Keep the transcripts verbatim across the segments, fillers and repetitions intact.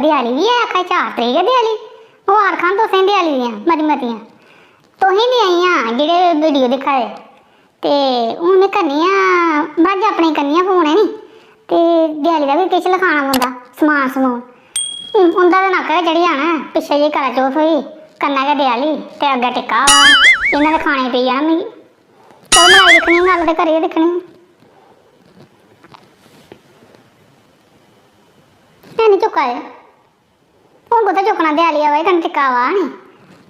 देआली बी ऐ, आखा दे चार तरीक ऐ देआली। मबारखां न तुसें देआली दियां मती मतियां। तुसें बी आइयां जेह्ड़े वीडियो दिक्खा दे। ते हून में करनी आं, मर्हाजै अपने गी करनी आं फोन, है नी? ते देआली दा बी किश लखाना पौंदा, समान समून। हून उं'दा ते नाका गै चढ़ी जाना ऐ, पिच्छें जेही करा चौथ होई, कन्नै गै देआली, ते अग्गें टिक्का आवा दा। इ'यां ते खाने गी पेई जाना मिगी। चलो, बनाई दिक्खनी आं, गल्ल ते करियै दिक्खनी आं। है नी चुक्का दे। हून कुत्थै चुक्कना, देआली आवा दी, कन्नै टिक्का आवा दा नी,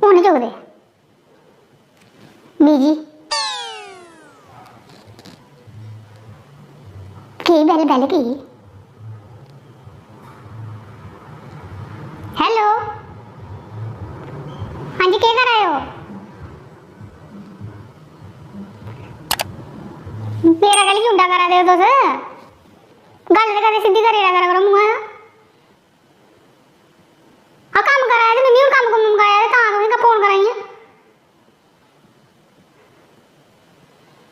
हून नी चुकदे। बिजी। केह् बैल, बैल केह्? Hello। हां जी, केह् करा दे ओ? मेरा कैल्ली चुंडा करा दे ओ तुस? गल्ल ते कदें सिद्धी करी ओड़ा करा करो मुंहै दा। आ कम्म करा दे ते मिम्मी हून कम्म कुम्म मकाया ते तां तुसेंगी फोन करा दी आं।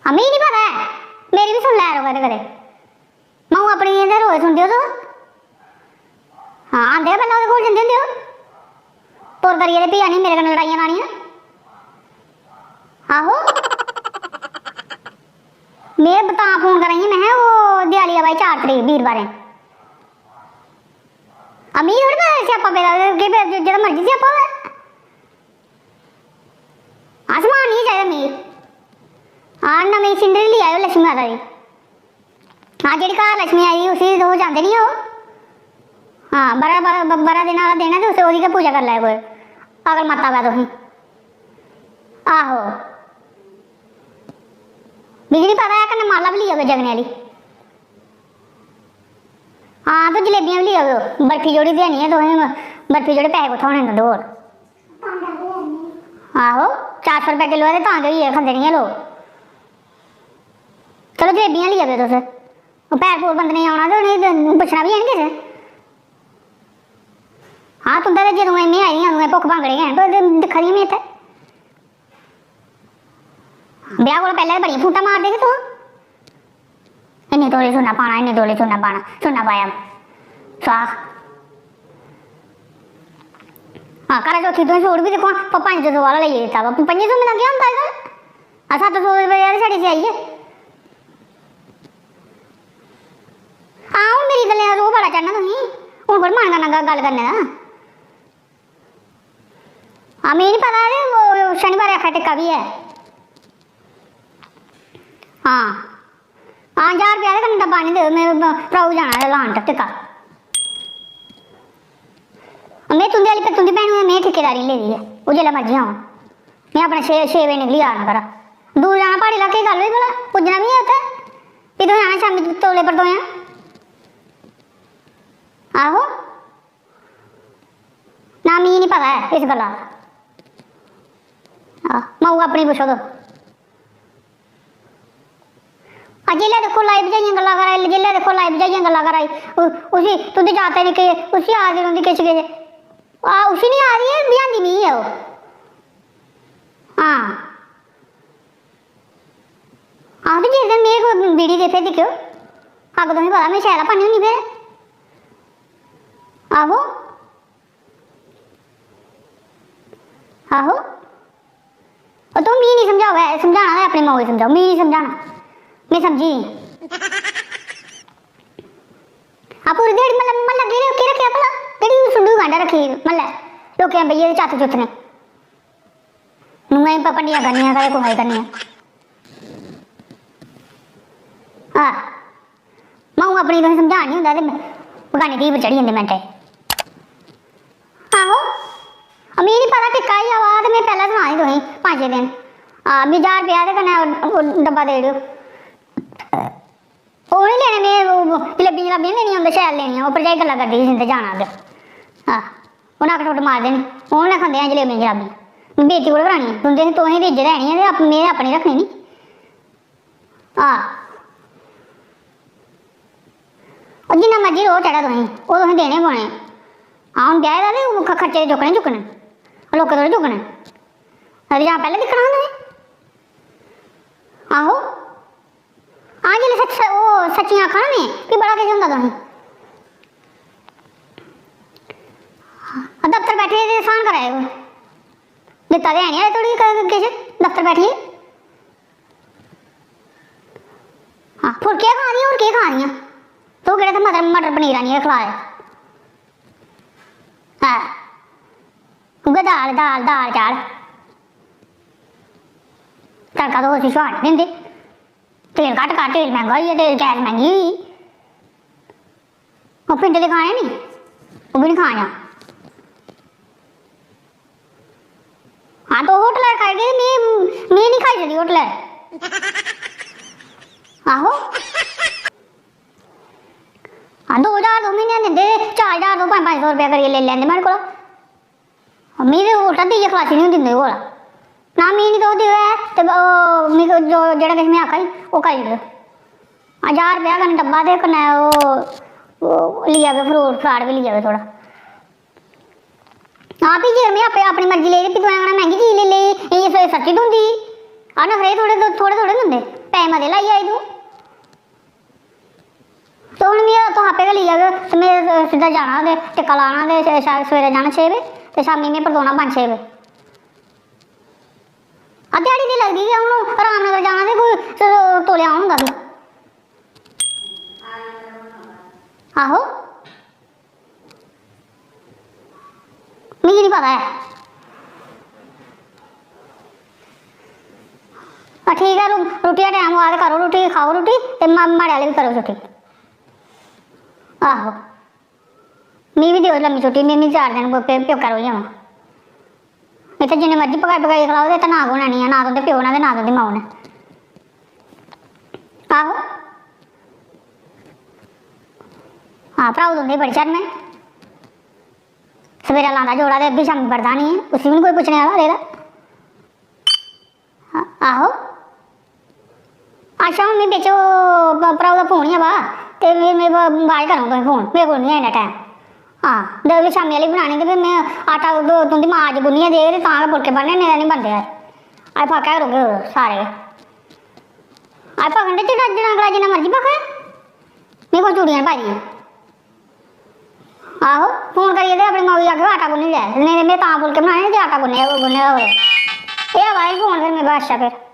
आ, मिगी निं पता ऐ, मेरी बी सुन लै करो कदें कदें। माऊ अपनी ते रोज सुनदे ओ तुस। हां, आंदे गै पैह्लें ओह्दे कोल जंदे होंदे ओ। तुर करियै ते फ्ही आनियै मेरे कन्नै लड़ाइयां लानियां। आहो। में तां फोन करा दी आं, में ओह् देआली आवा दी चार तरीक बीरबारें। आ, मिगी थोह्ड़ी पता स्यापा पेदा, केह् पता, जेह्ड़ा मर्जी स्यापा होऐ। हां, समान निं चाहिदा मिगी। हां, नमीं सीनरी लेई आएओ लक्ष्मी माता दी। हां, जेह्ड़ी घर लक्ष्मी आई दी, उसी तुस चांह्दे निं ओ। हां, ब'रा, ब'रा, ब-, ब'रा देने आह्ला दिन ऐ ते उसी, ओह्दी गै पूजा करी लैओ कोई। अकल मत आवै तुसें। आहो। मिगी निं पता ऐ, कन्नै माला बी लेई आएओ जगने आह्ली। हां, ते जलेबियां बी लेई आएओ। बर्फी जोड़ी देनी ऐ तुसें, बर्फी जोड़े पैसे कुत्थै होने तुं'दे कोल? आहो, चार सौ रपेआ किलो ऐ ते तां गै होई ऐ, खंदे निं ऐ लोक। चलो, जलेबियां लेई आवेओ तुस। ओह् पैर पौर बंदने गी औना ते उ'नेंगी पुच्छना बी है निं किश। हां, तुं'दा ते जदूं में आई दी आं, अदूं भुक्ख भांगड़े गै न, पर दिक्खा दी में इत्थै। ब्याह् कोला पैह्लें ते बड़ियां फूटां मारदे हे तुस। इन्ने तोले चूना पाना, इन्ने तोले चूना पाना, चूना पाया। स्वाह। हां, घरा चौथी तुसें सूट बी दिक्खो हां, प-, पंज सौ आह्ला लेइयै दित्ता वा। पं'जी सौ दा केह् होंदा अजकल? आ, सत्त सौ रपेऽ दी साढ़ी सेआई ऐ। हां, हून मेरी गल्लें दा रोह् बड़ा चढ़ना तुसेंगी। हून थोह्ड़ी मन करना ग-, गल्ल करने दा। हां, मिगी निं पता ते ओह् शनिवारें आखा टिक्का बी ऐ। हां। हां, ज्हार रपेआ ते कन्नै डब्बा आह्नी देओ, में ब-, भ्राऊ जाना ऐ लान टिक्का। में तुं'दे आह्ली, तुं'दी भैनू दी में ठेकेदारी लेदी ऐ, ओह् जेल्लै मर्जी औन। में अपने छे, छे बजे निकली जाना घरा। दूर जाना, प्हाड़ी लाके दी गल्ल होई भला, पुज्जना बी ऐ उत्थै। फ्ही तुसें आना शामीं तौले परतोएआं। आहो। ना, मिगी निं पता ऐ इस गल्ला दा। आह, माऊ अपनी पुच्छो तुस। आ, जेल्लै दिक्खो लाई भजाइयां गल्लां करा दी, जेल्लै दिक्खो लाई भजाइयां गल्लां करा दी। उ-, उसी तुं'दी जागतै निक्के, उसी आखदी रौंह्दी किश किश। आ, उसी निं आखदी, एह् भजांदी मिगी ऐ ओह्। हां। आखदी जिस दिन में कोई बीड़ी दे फिर दिक्खेओ, अग्ग तुसें पता में शैल पानी होनी फिर। आहो। आहो। ओह् तूं मिगी निं समझाओ, ऐ समझाना ते अपनी माऊ गी समझाओ, मिगी निं समझाना। में समझी गेई। आ पूरी ध्याड़ी म्हल्ला, म्हल्ला केह्, केह् रक्खेआ भला? केह्ड़ी सुंडू गांडा रक्खी दी म्हल्लै? लोकें बेहियै ते चत्त चुत्तने। नूहें प-, पंडियां करनियां, कदें कुसै दी करनियां। आह। माऊ अपनी तुसें समझान निं होंदा ते बगानी धी पर चढ़ी जंदे मिंटै च। आहो, आ, मिगी निं पता टिक्का ही आवा ते में पैह्लें सनाऽ दी तुसेंगी पंज छे दिन। आ, मिगी ज्हार रपेआ ते कन्नै ओह्, ओह् डब्बा देई ओड़ेओ। ओह् निं लैने में, ओह् जलेबियां जलाबियां निं लैनियां, उं'दे शैल लैनियां। ओह् भरजाई गल्लां करदी ही जिं'दे जाना अग्गें। आ, उ'नें अक्ख ठुड्ड मारदे न, ओह् उ'नें खंदे न जलेबियां जलाबियां। बेइज्जती कोह्दे करानी ऐ? तुं'दे, तुसें ते इज्जत है निं ऐ ते अप-, में ते अपनी रक्खनी निं। हां। ओह् जिन्ना मर्जी रोह् चढ़ै तुसें, ओह् तुसें देने पौने। हां, हून ब्याह् दा ते ख-, खर्चे ते चुक्कने गै चुक्कने। लोकें थोह्ड़े चुक्कने। ते जां पैह्लें दिक्खना हा तुसें। आहो। हां, जिसलै सच्च-, ओह् सच्चियां आक्खां ना में, फ्ही बड़ा किश होंदा तुसें। चेता ते है निं अजें धोड़ी क-, किश दफ्तर बैठियै। हां, फुलके खा दियां, होर केह् खा दियां? तूं केह्ड़ा इत्थै मटर, मटर पनीर आनियै खला दे? हां, उ'ऐ दाल, दाल, दाल चाढ़। तड़का तो उसी सुआद निं दिंदे। तेल घट्ट कर, तेल मैंह्गा होई गेआ, तेल गैस मैंह्गी होई गेई। ओह् भिंडी ते खाने निं, ओह् बी निं खानियां। हां, तो होटलै पर खाई गेई, में, में निं खाई सकदी होटलै पर। आहो। हां, दो ज्हार दो म्हीने दिंदे, चार ज्हार दो, पंज पंज सौ रपेआ करियै लेई लैंदे मेरे कोला। मी ते उल्टा देइयै खलासी निं दिंदे कोला। ना, मी निं तुस देओ ऐ, ते ओह्, मी जो, जेह्ड़ा किश में आखा दी, ओह् करी ओड़ेओ। हां, ज्हार रपेआ कन्नै डब्बा ते कन्नै ओह्, ओह् लेई आवेओ, फ्रूट फ्राट बी लेई आवेओ थोह्ड़ा। हां, फ्ही जे में आपें अपनी मर्जी लेई, ते फ्ही तुसें आखना, "मैंह्गी चीज लेई लेई, एह् स-, सस्ती थ्होंदी।" आ नखरे थोह्ड़े, थोह्ड़े, थोह्ड़े होंदे, पैसे मते लाई आए तूं। ते हून मिगी तुस आपें गै लेई जाएओ, ते में सिद्धा जाना ते टिक्का लाना ते शा-, सवेरै जाना छे बजे ते शामीं में परतोना पंज छे बजे। आ, ध्याड़ी ते लगदी गै, हून रामनगर जाना ते कोई स-, तौले औन होंदा फ्ही। आहो। मिगी निं पता ऐ। आ, ठीक ऐ, रु-, रुट्टी दा टैम होआ ते करो रुट्टी, खाओ रुट्टी ते मा-, माड़े आह्ले बी करो छुट्टी। आहो। मिगी बी देओ लम्मी छुट्टी, में, में चार दिन प्यो-, प्योकै रेही आवां। इत्थै जिन्ने मर्जी पकाई, पकाई खलाओ, ते इत्थै ना कुसै ने निं ऐ, ना तुं'दे प्यो ने ते ना तुं'दी माऊ ने। आहो। हां, भ्राऊ तुं'दे बड़ी शर्म ऐ। सवेरै लांदा जोड़ा ते अद्धी शामीं बड़दा निं ऐ, उसी बी निं कोई पुच्छने आह्ला रेह्दा। आहो। अच्छा, हून में बिच ओह् प-, भ्राऊ दा फोन गै बा, ते में, में ब-, बाद च करङ तुसें फोन, मेरे कोल निं ऐ इन्ना टैम। हां, ते ओह् शामीं आह्ली बनानी, ते फिर में आटा दो-, तुं'दी मां अज्ज गुन्नियै देग, ते तां गै फुलके बनने, नेईं तां निं बनदे ऐ। अज्ज फाकै गै रौह्गे तुस सारे गै। अज्ज पकड़ने च डंगरा जिन्ना मर्जी पकड़े, में कोई चूड़ियां निं पाई दियां। आहो, फोन करियै ते अपनी माऊ गी आखेओ आटा गुन्नी लै, नेईं ते में तां फुलके बनाने जे आटा गुन्ने, गुन्ने दा होऐ। एह् आवा दा ई फोन, फिर में, अच्छा फिर।